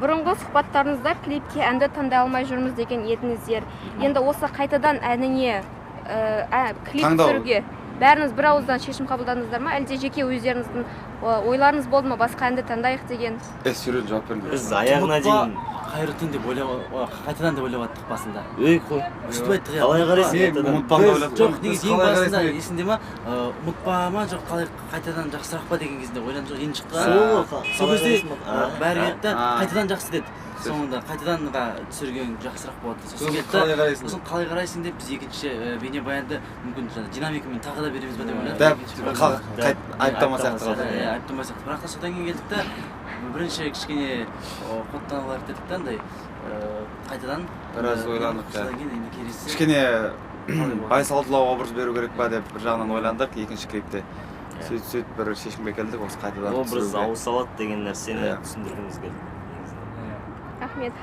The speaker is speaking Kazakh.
Бұрынғы сұхбаттарыңызда клипке әнді таңдай алмай жүрміз деген едіңіздер. Енді осы «Қайтадан» әніне клип Таңдау. түсіруге бәріңіз бір ауыздан шешім қабылдадыңыздар ма, әлде жеке өздеріңіздің ойларыңыз болды ма, басқа әнді таңдайық деген? Е, серьезно жауап беріңдер. Біз аяғына «Ұмытпа», дейін «Қайырлы түн» деп ойлап, «Қайтадан» деп ойлап жаттық басында. Ей, қой. Сөйтіп айттық, иә. Қалай қарайсың Мен «Қайтадан»? «Ұмытпа»ны Біз- ойлап Жоқ, Біз негізі ең қалай басында қарайсың? есіңде ма, «Ұмытпа» ма, жоқ, қалай, «Қайтадан» жақсырақ па деген кезінде ойланып, жоқ, енді шықты. Сол ғой, Сол қалай кезде қарайсың ба? бәрі келді да, «Қайтадан» жақсы деді. Соңында «Қайтаданға» түсірген жақсырақ болады деді. Сосын Сосын келді да, «Қалай қарайсың?» сосын «Қалай қарайсың» деп біз екінші бейнебаянды мүмкін жаңа динамикамен тағы да береміз ба деп ойладық. Дәп Дәп. айыптама сияқты Айыптама қалды. Иә, айыптама сияқты. Бірақ та содан кейін келдік та, бірінші кішкене қоттана алайық дедік та, андай «Қайтадан». Біраз ойландық, иә. Содан кейін енді келесі Кішкене қалай болады? Байсалдылау образ беру керек па деп бір жағынан ойландық екінші клипте. Сөйтіп, сөйтіп бір шешімге келдік осы «Қайтадан» Образ түсіруге. ауыса алады деген нәрсені Иә. түсіндіргіміз келді негізінде. Рахмет.